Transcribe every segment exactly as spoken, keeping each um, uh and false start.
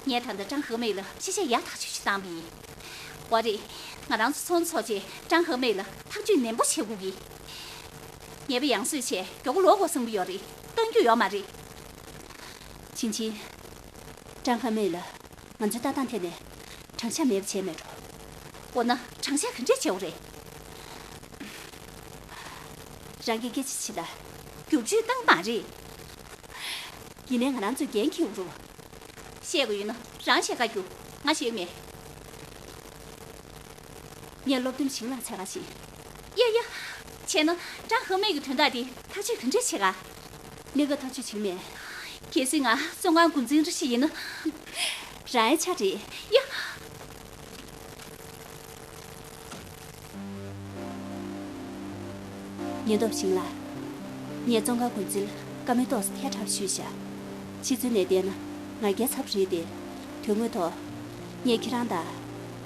ངས་ད་ལྟ་ཀྲང་ཧེ་མེ་ལ་ཤེས་བྱ་ཡག་ཐག་ཆོད་ཅིག་བཏང་པ་ཡིན། འོ་རེད། ང་རང་ཚོ་ཚོང་ཚོགས་ཀྱིས་ཀྲང་ཧེ་མེ་ལ་ཐག་གཅོད་ནན་པོ་བྱེད་དགོས་ཀྱི། ཉེས་པ་ཡང་གསོས་བྱས་མགྱོགས་པོ་ལོག་དགོས་བསམ་གྱི་ཡོད་རེད། གཏང་རྒྱུ་ཡོད་མ་རེད། ཆིན་ཆིན། ཀྲང་ཧེ་མེ་ལ་ང་ཚོའི་ལྟ་སྟངས་ཐད་ནས་དྲང་བཞག་མེད་པ་བྱས་མེད་འགྲོ། འོ་ན་དྲང་བཞག་ག་འདྲས་བྱེད་དགོས་རེད། རང་གིས་སྐད་ཆ་བྱེད་ད། རྒྱུགས་སྤྲོད་བཏང་མ་རེད། ཡིན་ནའི་ང་རང་ཚོས་འགན་འཁྱེར་དགོས་རེད། བཤད་དགོས་ཡོད་ན་རང་བཤད་ག་རྒྱུ། ང་བཤད་མེད། ངས་སློབ་སྟོན་བྱིངས་ལ་འཚོལ་ག་ཕྱིན། ཡ་ཡ། བྱས་ན་ཀྲང་ཧེ་མེ་གི་དོན་དག་དེ་ཐག་གཅོད་ག་འདྲས་བྱེད་ག་གནད་འགག་ཐག་གཅོད་བྱིངས་མེད། གལ་སྲིད་ང་བཙོན་ཁང་འགོ་འཛིན་འདྲ་ཞིག་ཡིན་ན། རང་ཡ་ཆ་རེད། ཡ། ཉེན་རྟོག་བྱིངས་ལ། ངས་བཙོན་ཁང་འགོ་འཛིན་ལ་བཀའ་མོལ་ཏོག་ཙམ་ཐལ་དྲགས་ཞུས་བཞག་ཕྱི་ཚུལ་ནས་བལྟས་ན་ང་རྒྱལ་ཚབ་རེད་དེ། དོན་དངོས་ཐོག་ངས་ཁྱེད་རང་དང་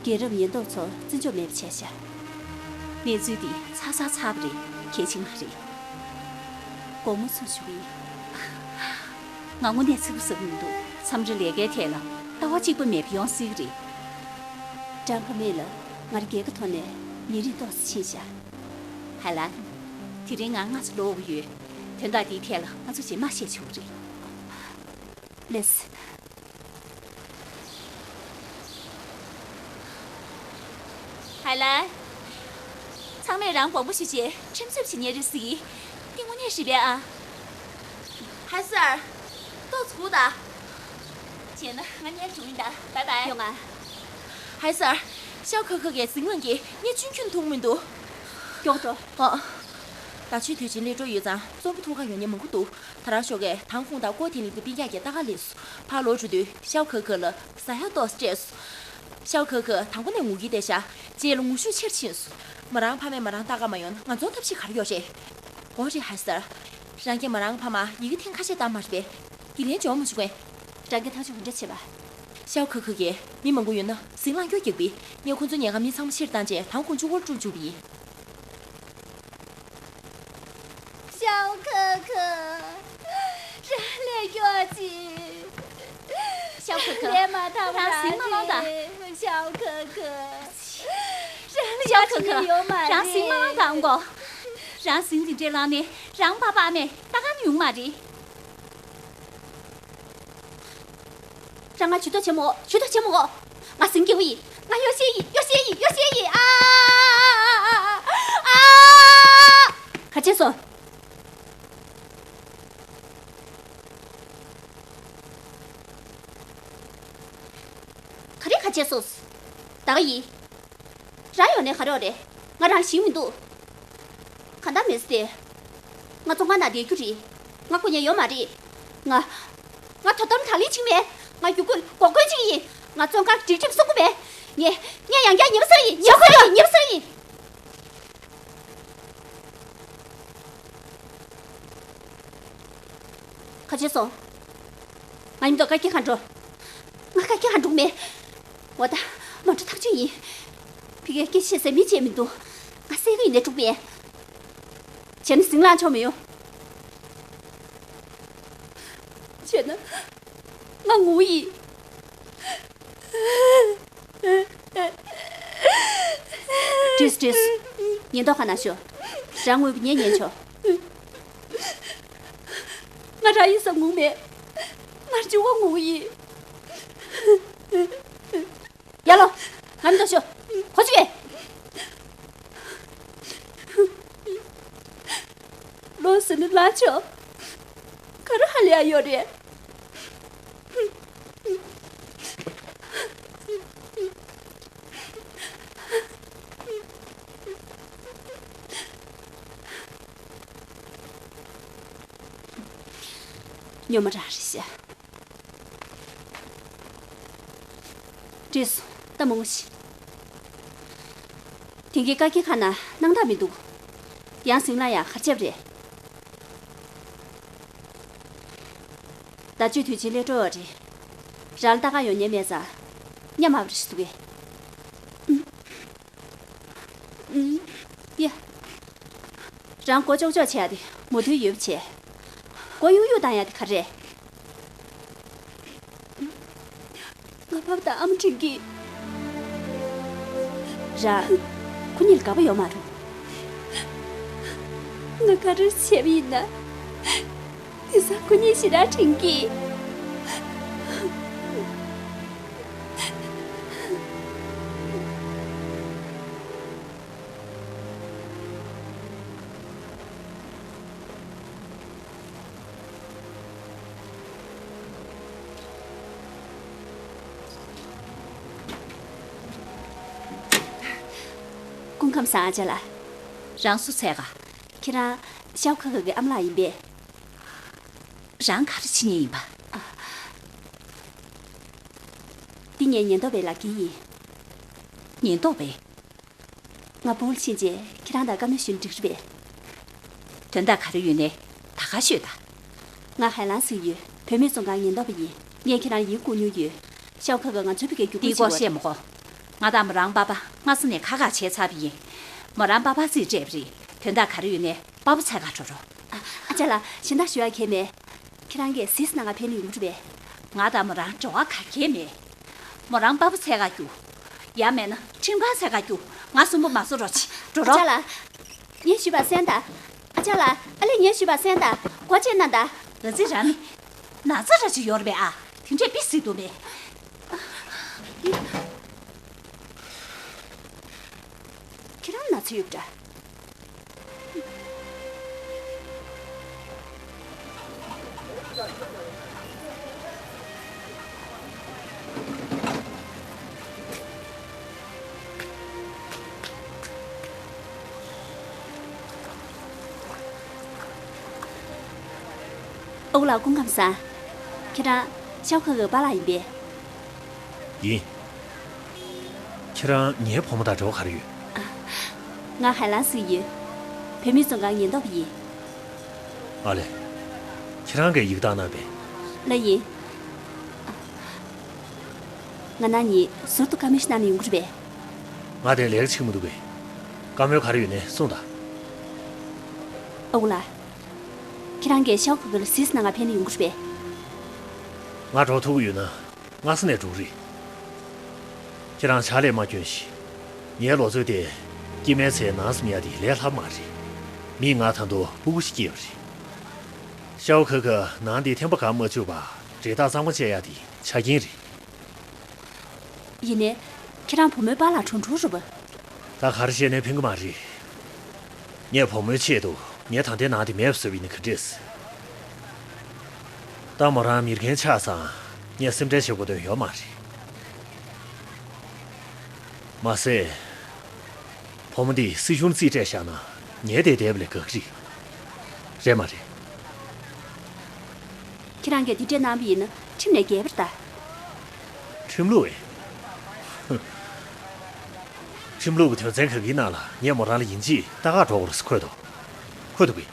རྒན་རབས་ཉེན་རྟོག་ཚོ་བརྩི་འཇོག་མེད་པ་བྱས་བཞག་གནས་ཚུལ་འདི་ཚ་ཚ་ཚ་བ་རེད། གལ་ཆེན་པོ་རེད། དགོངས་པ་ཚོམས་ཞུ་གི་ཡིན། ང་དངོས་གནས་ཚིག་པ་ཟ་གི་མི་འདུག་མཚམས་རེ་ལས་ཀའི་ཐད་ལ་ལྟ་བ་གཅིག་པ་མེད་པ་ཡོང་སྲིད་ཀྱི་རེད། ཀྲང་ཧེ་མེ་ལ་ང་རང་སྒེར་གྱི་ཐོག་ནས་ཉེ་རིང་ཏོག་ཙམ་ཕྱིན་བཞག་ཧའེ་ལན། དེ་རིང་ང་སྔ་ཙམ་ལོག་གི་ཡོད། དོན་དག་འདིའི་ཐད་ལ་ང་ཚོ་རྗེས་མ་བཤད་ཆོག་གི་རེད། ལགས་སོ། ཧའེ་ལན། ཚང་མས་རང་དགོངས་པ་ཞུ་བྱས་ཁྲིམས་རྩོད་བྱེད་མཁན་རེད་ཟེར་གི། འདི་དངོས་གནས་རེད་པས་ཨ། ཧའེ་སར། ཏོག་ཙམ་སྒུག་དང་། བྱས་ན་ང་གཉིས་འགྲོ་ཡིན་ད། བའི་བའི། ཡོང་ང་། ཧའེ་སར། ཤའོ་ཁེ་ཁེ་གིས་ཟིང་ལངས་ཀྱིས་ངས་ཅུང་ཁྱོན་མཐོང་མི་འདུག་མགྱོགས་འགྲོ། ཨ། ད་ཆོས་དུས་ཆེན་སླེབས་འགྲོ་ཡོད་ཙང་རྩོམ་པ་ཐུག་ག་ཡོང་མཁན་མང་པོ་འདུག་ད་རང་ཤོག་གིས་དང་ཁོང་དང་ཀོ་ཐེ་ལིང་གི་སྤུན་ཀྱག་གི་ལྟ་ག་སླེབས་སོང་། ཕར་ལོག་འགྲོ་དུས་ཤའོ་ཁེ་ཁེ་ལ་ཟ་ཡག་ཏོག་ཙམ་སྤྲད་སོང་། ཤའོ་ཁེ་ཁེ་དང་པོ་ནས་ངུ་གི་བསྡད་ཤག་རྗེས་ལ་ངུ་ཤུགས་ཆེར་ཕྱིན་སོང་། མོ་རང་ཕ་མས་མོ་རང་ལྟ་ག་མ་ཡོང་ན་ང་ཚོ་ཐབས་ཤེས་ག་རེ་ཡོད་རེད། འོ་རེད་ཧའེ་སར། རང་གིས་མོ་རང་ཕ་མར་ཡི་གེ་ཐེངས་ཁ་ཤས་བཏང་མ་རེད་པས། ཡིད་ལན་འཇོག་མ་བྱུང་ངས། རང་གིས་ཐག་གཅོད་ག་འདྲ་བྱས་པ། ཤའོ་ཁེ་ཁེ་གིས་མི་མང་པོ་ཡོད་ན་ཟིང་ལངས་སྐྱོ་རྒྱག་པས། ངས་ཁོ་ཚོའི་ཉལ་ཁང་མི་ཚང་མ་ཕྱིར་བཏང་རྗེས་དང་ཁོང་གཅིག་པོར་བཅུག་པ་ཡིན། ཤའོ་ཁེ་ཁེ། རང་ལས་སྐྱོ་ཅིག་ཤའོ་ཁེ་ཁེ། ལས་མ་ཐར་བ་རང་ཟིང་མ་ལངས་དང་། ཤའོ་ཁེ་ཁེ། རང་ལ་ཤའོ་ཁེ་ཁེ། ཡོད་མ་རེད། རང་ཟིང་མ་ལངས་དང་གོ། རང་ཟིང་འདི་འདྲས་ལངས་ནས་རང་པ་ཕ་མས་ལྟ་ག་ཡོང་མ་རེད། རང་ང་ཇུས་གཏོགས་བྱེད་མོ། ཇུས་གཏོགས་བྱེད་མོ། ང་ཟིང་སྐྱེ་བོ་ཡིན། ང་གཡོ་ཤེས་ཡིན། གཡོ་ཤེས་ཡིན། གཡོ་ཤེས་ཡིན། ཨ། ཨ། ག་བྱས་སོང་། ག་རེ་ག་བྱས་སོང་། ད་ག་ཡིན། རང་ཡོང་ནས་ག་རེ་ཡོད་རེད། ང་རང་ཞིག་མི་འདུག་གང་ལྟར་མི་ཟེར་ཏེ། ང་བཙོན་ཁང་ནང་བསྡད་རྒྱུ་རེད། ང་སྐུ་ཉལ་ཡོད་མ་རེད། ང་། ང་དོ་དམ་དྲག་ལས་བྱེད་མེད། ང་རྒྱུ་སྐུད་འགོག་རྒོལ་བྱེད་ཀྱི་ཡིན། ང་བཙོན་ཁང་སྒྲིག་ཁྲིམས་སྲུང་གི་མེད། ངས། ངས་ཡང་བསྐྱར་ཉེས་པ་བསགས་ཡིན། ཉེས་པ་བསགས་ཡིན། ཉེས་པ་བསགས་ཡིན། ག་བྱས་སོང་། ང་མཉམ་དུ་བཀའ་བཀྱིན་གང་འགྲོ། ང་བཀའ་བཀྱིན་གང་འགྲོ་མེད། འོ་ད། མ་འགྲོ་ཐག་ཆོད་ཡིན། ཕ་གིར་སྐད་ཆ་བཤད་སའི་མི་བྱས་མི་འདུག་ང་བསད་ཀྱི་ཡིན་ནའི་འགྲོ་མེད། བྱས་ན་ཟིང་ལངས་ཆོག་མི་ཡོང་། བྱས་ན། ང་ངུ་ཡིན། ཏྲིས་ཏྲིས། ཉེན་རྟོག་ཁང་ནང་ཤོག་རང་ངུས་པ་ངས་ཉན་ཆོག་ང་རང་ཡིན་ས་ངུ་མེད། ང་འཇུ་བ་ངུ་ཡིན། ཡར་ལོངས། ང་མཉམ་དུ་ཤོག་གོ་ཆུ་གེ་ལོངས་ཟེར་ནས་ལངས་ཆོག་ག་རེ་ཧ་ལས་ཡ་ཡོད་རེད། སྨྱོན་མ་རང་རེད་ཤག་བྲིས་སོང་། ད་མང་པོ་ཞིག་དེང་གི་བཀའ་བཀྱིན་ཁ་ན་སྣང་དག་མི་འདུག་ཡང་ཟིང་ལ་ཡང་གར་ཆབ་རེད། ད་ཆོས་དུས་ཆེན་སླེབས་འགྲོ་བ་རེད། རང་ལ་ལྟ་ག་ཡོང་མཁན་མེད་ཙང་། ཉམས་མ་བར་ཞིག་འདུག་གས། ཡ། རང་མགོ་ལྕོག་ལྕོག་བྱེད་ཡ་དེ་མོས་མཐུན་ཡོད་པ་བྱས། མགོ་གཡུག་གཡུག་བཏང་ཡ་དེ་ག་རེ་རེད། པ་དང་ཨ་མ་དྲན་གི། རང་། ཁོ་གཉིས་ལ་དགའ་པོ་ཡོད་མ་རེད། ང་ག་རེ་བྱས་པ་ཡིན་ན། དེང་སང་ཁོ་གཉིས་ཞེ་དྲག་དྲན་གི། སྐུ་ཁམས་བཟང་། ཨ་ཅག་ལགས། རང་སུ་འཚོལ་ག། ཁྱེད་རང་ཤའོ་ཁ་ཁ་གི་ཨ་མ་ལགས་ཡིན་པས། རང་ག་རེ་བྱེད་མཁན་ཡིན་པ། འདི་ངའི་ཉེན་རྟོག་པའི་ལག་འཁྱེར་ཡིན། ཉེན་རྟོག་པས། ང་ཕུ་བོ་ལ་ཕྱིན་རྗེས་ཁྱེད་རང་དང་བཀའ་མོལ་ཞུས་ན་འགྲིག་རེད་པས། དོན་དག་ག་རེ་ཡོད་ནའི་ད་ག་ཤོད་དང་། ང་ཧའེ་ལན་ཟེར་གྱི་ཡོད། བུད་མེད་བཙོན་ཁང་ཉེན་རྟོག་པ་ཡིན། ངས་ཁྱེད་རང་ཡིན་བསྐུར་མྱོང་ཡོད། ཤའོ་ཁ་ཁ་ང་ཚོའི་ཕ་གིར་རྒྱུག་འདིའི་སྐོར་བཤད་མི་དགོས། ང་དང་མོ་རང་པ་ཕ་སྔ་ས་ནས་ཁ་ཁ་བྱས་ཚར་བ་ཡིན། མོ་རང་པ་ཕ་རྩིས་སྤྲད་པ་རེད། དོན་དག་ག་རེ་ཡོད་ནའི་པ་ཕ་འཚོལ་ག་འགྲོ་རོགས། ཨ་ཅག་ལགས། གཞན་དག་ཞུ་ཡག་གང་ཡང་མེད། ཁྱེད་རང་གིས་ཟིས་ནང་ང་ཕེབས་ན་ཡོང་གི་རེད་པས། ང་དང་མོ་རང་འབྲེལ་བ་ག་གེ་མེད། མོ་རང་པ་ཕ་འཚོལ་ག་རྒྱུགས། ཡང་མེད་ན་ཁྲིམས་ཁང་འཚོལ་ག་རྒྱུགས། ང་སུན་པོ་མ་བཟོ་རོགས་བྱེད། འགྲོ་རོགས། ཨ་ཅག་ལགས། ངས་ཞུས་པ་གསན་དང་། ཨ་ཅག་ལགས། ཨ་ལས། ངས་ཞུས་པ་གསན་དང་། སྒོ་ཕྱེ་གནང་དང་། ཨ་ཙི། རང་ནི་ན་ཚ་འདྲ་ཅིག་ཡོད་རེད་པས། ཨ། དེ་འདྲས་དཔེ་སྲིད་དུ་མེད། ཁྱེད་རང་ན་ཚ་ཡོད་པ་འདྲ། ཨོ་ལགས། སྐུ་ཁམས་བཟང་། ཁྱེད་རང་ཤའོ་ཁ་ཁའི་པཱ་ལགས་ཡིན་པས། ཡིན། ཁྱེད་རང་ངའི་བུ་མོ་དང་འབྲེལ་བ་ག་རེ་ཡོད། ང་ཧའེ་ལན་ཟེར་གྱི་ཡོད། བུད་མེད་བཙོན་ཁང་ཉེན་རྟོག་པ་ཡིན། ཨ་ལས། ཁྱེད་རང་གིས་ཡིག་ཐག་གནང་པས། ལགས་ཡིན། ང་རང་གཉིས་ཟུར་དུ་བཀའ་མོལ་ཞིག་གནང་ན་ཡོང་གི་རེད་པས། ང་དེ་ལས་ཀ་བྱེད་ཀྱི་མི་འདུག་པས། བཀའ་མོལ་ག་རེ་ཡོད་ནའི་གསུངས་དང་། ཨོ་ལགས། ཁྱེད་རང་གིས་ཤའོ་ཁ་ཁ་ལ་ཟིས་ནང་ང་ཕེབས་ན་ཡོང་གི་རེད་པས། ང་འགྲོ་ཐུབ་ཀྱི་ཡོད་ན། སྔ་ས་ནས་འགྲོ་གི་རེད། ཁྱེད་རང་ཕྱག་ལས་མ་སྐྱོན་ཞིག་ངའི་ལོ་ཚོད་དེ་སྐྱེ་དམན་ཚོའི་ནང་སེམས་ཡག་དེ་ལས་སླ་པོ་མ་རེད། མིས་ང་ད་དུང་སྤུ་གུ་ཞིག་སྐྱེས་པ་རེད། ཤའོ་ཁ་ཁ་ནང་དེ་ཐན་པ་གང་མ་བཅུག་པར་འབྲེལ་ཐག་གཙང་མ་བཅད་ཡག་དེ་ཆ་རྐྱེན་རེད། ཡིན་ནའི། ཁྱེད་རང་བུ་མོའི་པཱ་ལགས་གྲུང་གྲུང་རེད་པ། ད་ག་རེ་བཤད་ནའི་ཕན་གི་མ་རེད། ངས་བུ་མོའི་ཆེད་དུ་ངའི་ད་ལྟའི་ནང་དེ་མེད་པ་བཟོས་པ་ཡིན་ན་ག་འདྲས། ད་མོ་རང་མི་རྒན་ཆགས་ཙང་ངས་སེམས་ཁྲལ་བྱེད་དགོས་དོན་ཡོད་མ་རེད། མ་ཟད། བུ་མོ་འདི་སྲིད་གཞུང་རྩིས་སྤྲད་བཞག་ན་ངའི་དེ་བསྡད་པ་ལས་དགའ་གི་རེད། རེད་མ་རེད། ཁྱེད་རང་གིས་དེ་འདྲས་གནང་བ་ཡིན་ན་ཁྲིམས་ནས་འགལ་བ་རེད་ད། ཁྲིམས་ལུགས་ཨེ། ཁྲིམས་ལུགས་ཀྱི་དོན་ཚན་ག་གི་ནང་ལ་ངས་མོ་རང་ལ་ཡིན་གཅིག་ལྟ་ག་འགྲོ་དགོས་རེད་ཟེར་འཁོད་འདུག་འཁོད་འདུག་གི།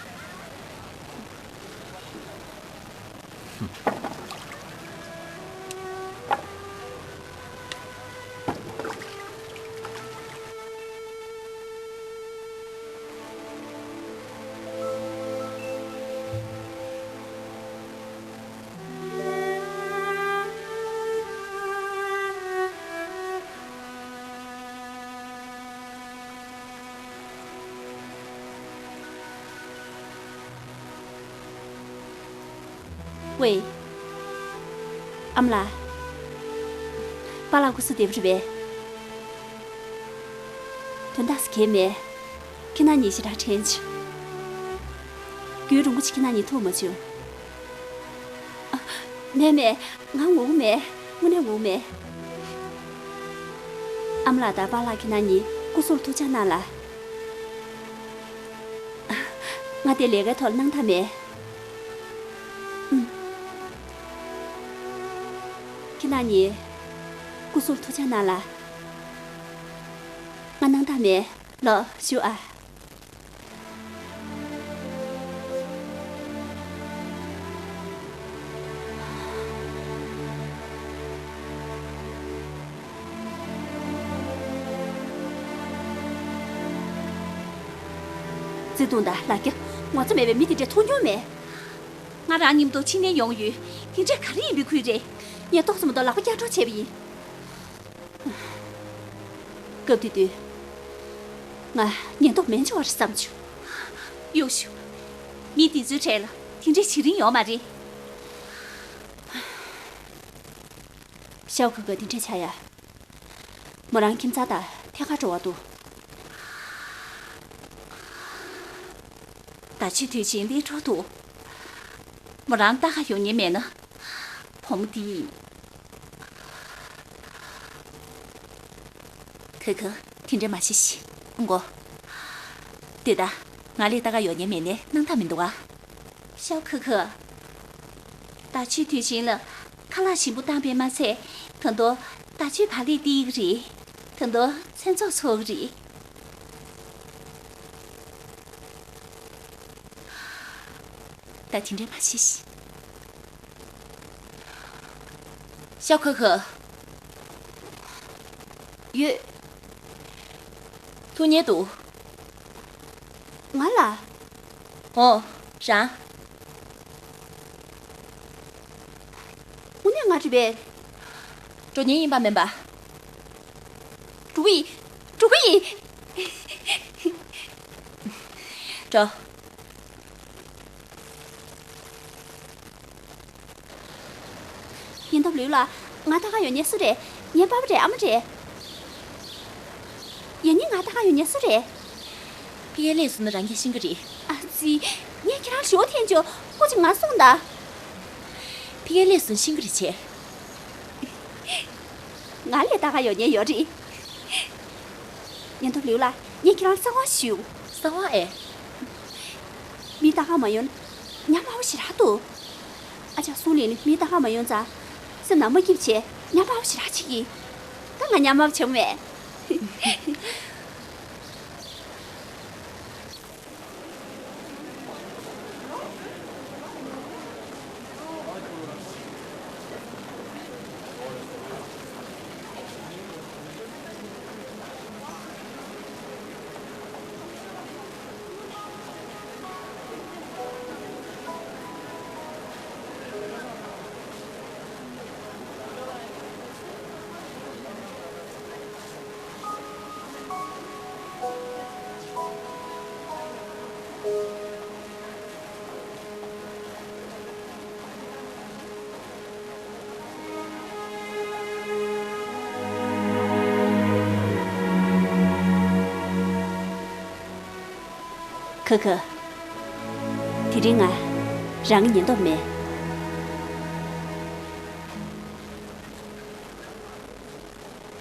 ཝེ། ཨ་མ་ལགས། པཱ་ལགས་སྐུ་གཟུགས་བདེ་པོ་རེད་པས། དོན་དག་ཟེར་མཁན་མེད། ཁྱེད་རྣམ་གཉིས་ཞེ་དྲག་དྲན་བྱུང་། རྒྱུན་རིང་པོ་ཅིག་ཁྱེད་རྣམ་གཉིས་ཐུག་མ་བྱུང་། ཨ། མེད་མེད། ང་ངུ་གི་མེད། དངོས་གནས་ངུ་གི་མེད། ཨ་མ་ལགས་དང་པཱ་ལགས་ཁྱེད་རྣམ་གཉིས་སྐུ་གཟུགས་ལ་ཐུགས་ཅག་གནང་ལ། ང་དེ་ལས་ཀའི་ཐོག་ལ་སྣང་དག་མེད། ཨུམ། ཁྱེད་རྣམ་གཉིས་སྐུ་གཟུགས་ལ་ཐུགས་ཅག་གནང་ལ། ང་སྣང་དག་མེད། ལོག་བཞུགས་ཨ། བརྩེ་དུང་དང་ལ་རྒྱ། ངོ་ཚ་མེད་པའི་མི་དེ་འདྲ་མཐོང་མྱོང་མེད། ང་རང་མཉམ་དུ་ཕྱི་ནས་ཡོང་ཡོད། དེ་འདྲ་ག་རེ་ཡིན་པའི་ཁུལ་རེད། ངས་ཏོག་ཙམ་མ་གཏོགས་ལག་པ་བརྐྱངས་འགྲོ་བྱས་པ་ཡིན། སྐབས་དེ་དུས། ང་ཉེན་རྟོག་མེད་འཇོག་བར་བསམ་བྱུང་། གཡུག་ཞུ། མི་འདི་ཚོའི་གྲས་ལ་དེ་འདྲའི་བྱེད་རིན་ཡོད་མ་རེད། ཤའོ་ཁོ་ཁོ་དེ་འདྲ་ཆགས་ཡ། མོ་རང་ཁྱིམ་ཚང་དང་ཐད་ཀར་འགྲོ་བ་འདུག་ད་ཆོས་དུས་ཆེན་འདི་འགྲོ་འདུག་མོ་རང་ལྟ་ག་ཡོང་ཉེན་མེད་ན། བུ་མོ་འདི། ཁོ་ཁོ། དེ་འདྲ་མ་བྱེད་ཤིག་ཨང་གོ། དེ་ད། ང་ལས་ལྟ་ག་ཡོང་ཉེན་མེད་ནས་སྣང་དག་མི་འདུག་ཨ། ཤའོ་ཁོ་ཁོ། ད་ཆོས་དུས་ཆེན་ལ་ཁ་ལག་ཞིམ་པོ་བཏང་པས་མ་ཚད། ད་དུང་ད་ཆོས་བག་ལེབ་སྟེར་གི་རེད། ད་དུང་མཚན་ཚོགས་ཚོགས་གི་རེད། ད་དེ་འདྲ་མ་བྱེད་ཤིག་ཤའོ་ཁོ་ཁོ། ཡོད། ཐུག་ཉེན་འདུག་ང་ལ། ཨོ། རང་། དངོས་གནས་ང་རེད་པས། འགྲོ་ཉེན་ཡིན་པ་མིན་པ། འགྲོ་གི་ཡིན། འགྲོ་གི་ཡིན། འགྲོ། ཉེན་རྟོག་ལུས་ལ། ང་ལྟ་ག་ཡོང་ཉེན་སུ་རེད། ངའི་པ་ཕ་རེད། ཨ་མ་རེད། ཡང་སྙིང་ང་ལྟ་ག་ཡོང་ཉེན་སུ་རེད། ཕ་གིར་སླེབས་སོང་ན་རང་གིས་ཤེས་ཀྱི་རེད། ཨ་ཙི། ངས་ཁྱེད་རང་ཞུ་འཐེན་ཆོག་ཁོ་ཅིག་ང་སོང་ད། ཕ་གིར་སླེབས་སོང་ཤེས་ཀྱི་རེད་བྱས། ང་ལས་ལྟ་ག་ཡོང་ཉེན་ཡོད་རེད། ཉེན་རྟོག་ལུས་ལ། ངས་ཁྱེད་རང་གསང་བ་ཞུ། གསང་བ་ཨེ། མི་ལྟ་ག་མ་ཡོང་ན། ཉམ་དམའ་བོ་ཞེ་དྲག་འདུག་ཨ་ཅག་སུང་ལིན་ནི་མི་ལྟ་ག་མ་ཡོང་ཙང་། སེམས་ནང་མ་སྐྱིད་བྱས་ཉམ་དམའ་བོ་ཞེ་དྲག་བྱེད་ཀྱི། ད་ང་ཉམ་དམའ་བོ་བྱུང་བས། ཁ་ཁ། དེ་རིང་ང་རང་གི་ཉེན་རྟོག་མེད།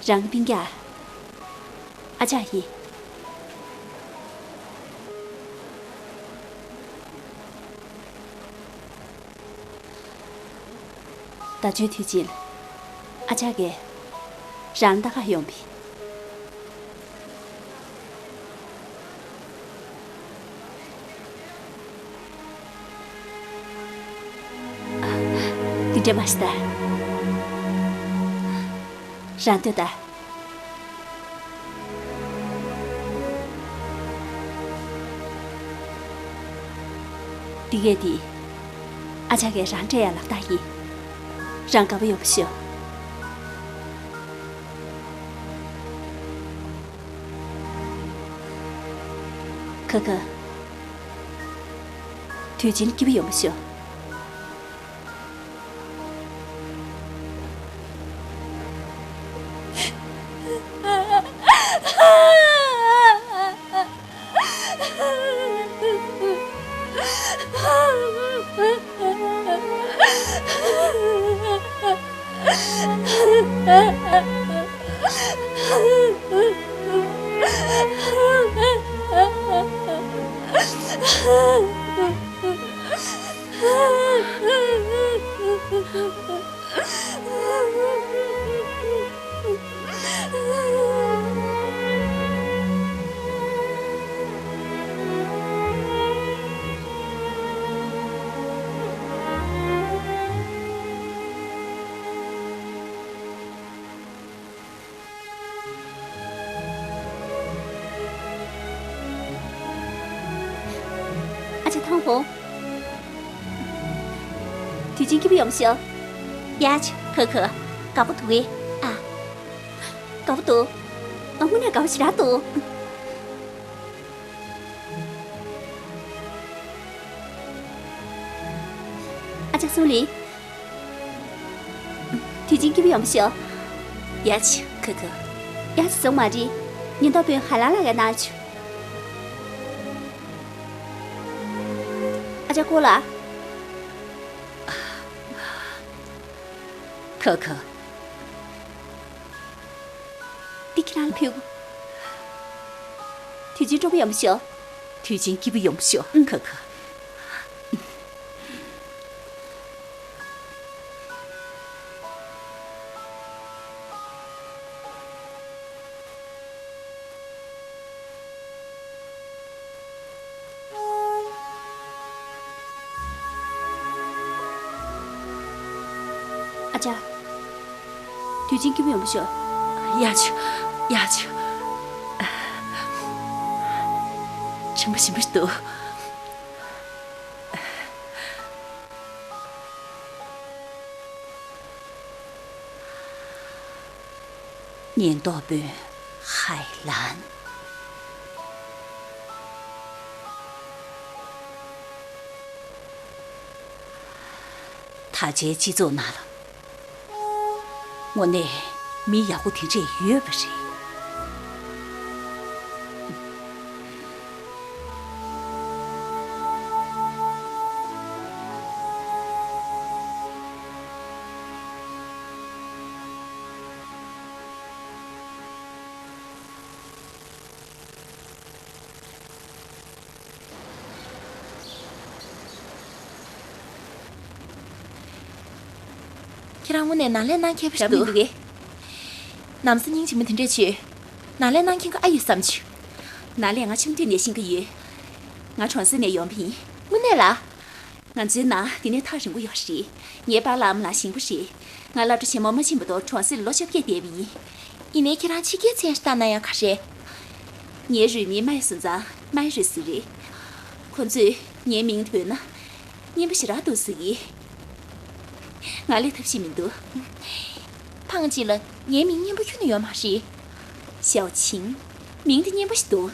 རང་གི་སྤུན་ཀྱག་ཨ་ཅག་ཡིན། ད་ཆོས་དུས་ཆེན་ལ་ཨ་ཅག་གིས་རང་ལྟ་ག་ཡོང་བས། འདི་འདྲ་མ་ཤི་ད། རང་ལྟོས་ད། འདི་གས་འདི། ཨ་ཅག་གིས་རང་སྤྲད་ཡ་ལག་རྟགས་ཡིན། རང་དགའ་པོ་ཡོང་བ་ཤོག་ཁ་ཁ། དུས་ཆེན་སྐྱིད་པོ་ཡོང་བ་ཤོག་ཨ་ཅེ་ཐང་ཧོ། དུས་ཆེན་སྐྱིད་པོ་ཡོང་ཤོག་ཡ་ཆེ་ཁ་ཁ། དགའ་པོ་འདུག་གས། ཨ། དགའ་པོ་འདུག་ང་དངོས་གནས་དགའ་པོ་ཞེ་དྲག་འདུག་ཨ་ཅག་སུང་ལི། དུས་ཆེན་སྐྱིད་པོ་ཡོང་བ་ཤོག་ཡ་ཆི་ཁ་ཁ། ཡ་ཆི་སོང་མ་རེད། ཉེན་རྟོག་དཔོན་ཧ་ལམ་ལགས་ཀྱིས་གནང་བྱུང་། ཨ་ཅག་ཀོ་ལགས། ཁ་ཁ། འདི་ཁྱེད་རང་ལ་ཕུལ། དུས་ཆེན་སྤྲོ་པོ་ཡོང་བ་ཤོག་དུས་ཆེན་སྐྱིད་པོ་ཡོང་བ་ཤོག་ཨུ། ཁ་ཁ། ཨ་ཅག་དུས་ཆེན་སྐྱིད་པོ་ཡོང་བ་ཤོག་ཡ་ཆུ། ཡ་ཆུ། ཆེན་པོ་ཞིམ་པོ་ཞིག་འདུག་ཉེན་རྟོག་དཔོན་ཧའེ་ལན། ད་ཆའི་སྤྱི་ཚོགས་ནང་ལ་དངོས་གནས་མི་ཡག་པོ་དེ་འདྲས་ཡོད་པ་རེད། ཁྱེད་རང་དངོས་གནས་ནཱ་ལེན་གནང་མཁས་པོ་ཞིག་འདུག་ནམ་སེ་སྙིང་རྗེ་མོ་དེ་འདྲས་བྱོས། ནཱ་ལེན་གནང་མཁན་ག་ཨ་ཡོད་བསམ་བྱུང་། ནཱ་ལེན་ང་ཆུང་དུས་ནས་ཤེས་ཀྱི་ཡོད། ང་གྲོང་གསེབ་ནས་ཡོང་བ་ཡིན། དངོས་གནས་ལ། ང་ཚོའི་ནང་འདི་ནས་ཐག་རིང་པོ་ཡོད་རེད། ངའི་པཱ་ལགས་ཨ་མ་ལགས་ཞིང་པ་རེད། ང་སློབ་གྲྭ་ཆེན་མོ་མ་ཕྱིན་བར་དུ་གྲོང་གསེབ་ལ་ལོ་བཅོ་བརྒྱད་བསྡད་པ་ཡིན། ཡིན་ནའི་ཁྱེད་རང་ཕྱི་རྒྱལ་མཚན་ཞིག་བཏགས་ན་ཡང་ག་རེ། ངའི་རུས་མིང་མའི་སོན་ཙང་མའི་རུས་ཟེར་རེད། ཁོ་ཚོས་ངའི་མིང་དེ་བོས་ན་སྙན་པོ་ཞེ་དྲག་འདུག་ཟེར་གི། ང་ལས་ཐབས་ཤེས་མི་འདུག་ཕངས་ཅིག་ལ་ངའི་མིང་སྙན་པོ་ཁྱོན་ནས་ཡོད་མ་རེད། ཞའོ་ཆིང་། མིང་དེ་སྙན་པོ་ཞིག་འདུག་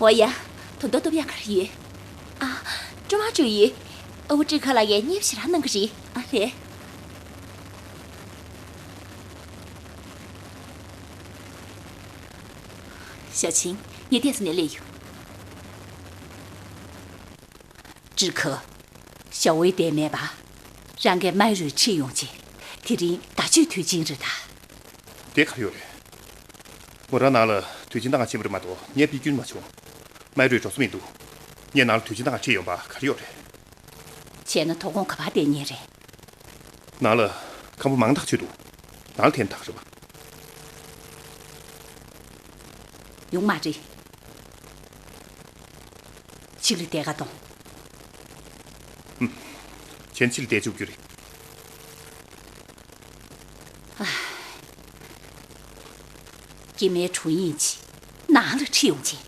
འོ་ཡ། ད་དུང་སྟོན་ཡག་ག་རེ་ཡོད། ཨ། ཀྲུ་མ་ཀྲུའུ་ཡིས། ཨ་ཁུ་ཀྲི་ཁ་ལགས་ཀྱིས་སྙན་པོ་ཞེ་དྲག་གནང་གི་རེད། ཨ་ལས། ཞའོ་ཆིང་། ངས་ཏོག་ཙམ་ནས་སླེབས་ཡོང་། ཀྲི་ཁ། ཞའོ་ཝེ་བསྡད་མེད་པ། རང་གིས་མའི་རུས་ཁྲིད་ཡོང་བྱས། དེ་རིང་བརྡ་གཅོད་དུས་ཆེན་རེད་ད། དེ་ག་རེ་ཡོད་རེད། ངོ་རང་ནང་ལ་དུས་ཆེན་གནང་ག་ཕྱིན་པ་རེད་མ་གཏོགས་ངས་ཕེབས་རྒྱུ་མ་བྱུང་། མའི་རུས་འགྲོ་ས་མི་འདུག་ངས་ནང་ལ་དུས་ཆེན་གནང་ག་ཁྲིད་ཡོང་པ་ག་རེ་ཡོད་རེད། བྱས་ན་དོ་དགོང་ག་པར་བསྡད་མཁན་རེད། ནང་ལ་ཁང་པ་མང་དག་ཚུད་འདུག་ནང་ལ་ཐེངས་ཐག་རེད་པ། ཡོང་མ་རེད། ཕྱི་ལ་བསྡད་ག་གཏོང་། ཨུམ། གཞན་ཕྱི་ལ་བསྡད་བཅུག་རྒྱུ་རེད། ཨ། སྐྱེ་དམན་དྲུང་ཡིག་ཅིག་ནང་ལ་ཁྲིད་ཡོང་བྱས།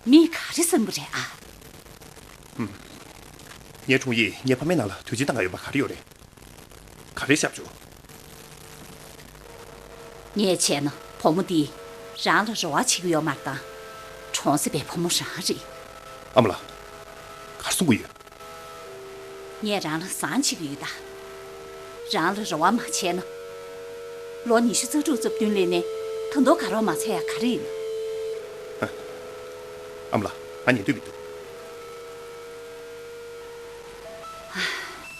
མི་ག་རེ་བསམ་གི་རེད་ཨ། ངའི་དྲུང་ཡིག་ངའི་ཕ་མའི་ནང་ལ་དུས་ཆེན་གཏོང་ག་ཡོད་པ་ག་རེ་ཡོད་རེད། ག་རེ་བཤད་བཅུག་ངས་བྱས་ན་བུ་མོ་འདིས་རང་ལ་རེ་བ་བྱེད་ཀྱི་ཡོད་མ་རེད་ད། གྲོང་གསེབ་པའི་བུ་མོ་རང་རེད། ཨ་མ་ལགས། ག་རེ་གསུང་གི་ཡོད། ངས་རང་ལ་བཟང་བྱེད་ཀྱི་ཡོད་ད། རང་ལ་རེ་བ་མ་བྱས་ན། ལོ་ཉི་ཤུ་རྩ་དྲུག་རྩ་བདུན་སླེབས་ནས་ད་དུང་དགའ་རོགས་མ་བྱས་ཡ་ག་རེ་ཡིན། ཨ་མ་ལགས། ང་ཉན་འདོད་མི་འདུག་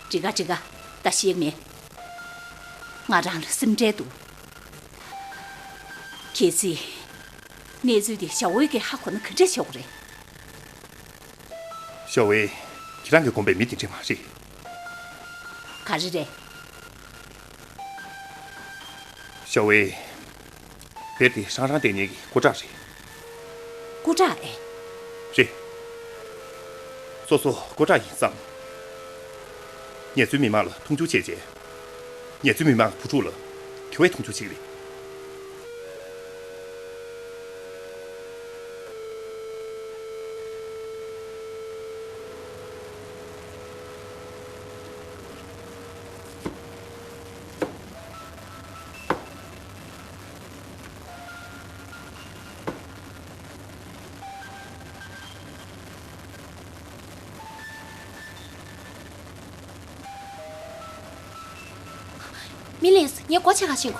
འགྲིག་ག་འགྲིག་ག་ད་ཤེས་མེད། ང་རང་ལ་སེམས་ཁྲལ་འདུག་གལ་སྲིད། གནས་ཚུལ་དེ་ཞའོ་ཝེ་གིས་ཧ་གོ་ན་ག་འདྲས་བྱེད་དགོས་རེད། ཞའོ་ཝེ། ཁྱེད་རང་གིས་དགོངས་པའི་མི་དེ་འདྲས་མ་རེད། ག་རེ་རེད། ཞའོ་ཝེ། བེར་དེ་ཧྲང་ཧྲང་བསྟན་ཉན་གྱི་སྐུ་དྲག་རེད། སྐུ་དྲག་ཨེ། རེད། སོ་སོ་སྐུ་དྲག་ཡིན་བསམ། ངལ་རྩོལ་མི་མང་ལ་མཐོང་ཆུང་བྱས་རྗེས། ངལ་རྩོལ་མི་མང་གི་བུ་ཕྲུག་ལ་དེ་བས་མཐོང་ཆུང་བྱེད་ཀྱི་རེད། ངས་ལས་ངས་སྒོ་ཕྱེ་ག་ཕྱིན་གོ།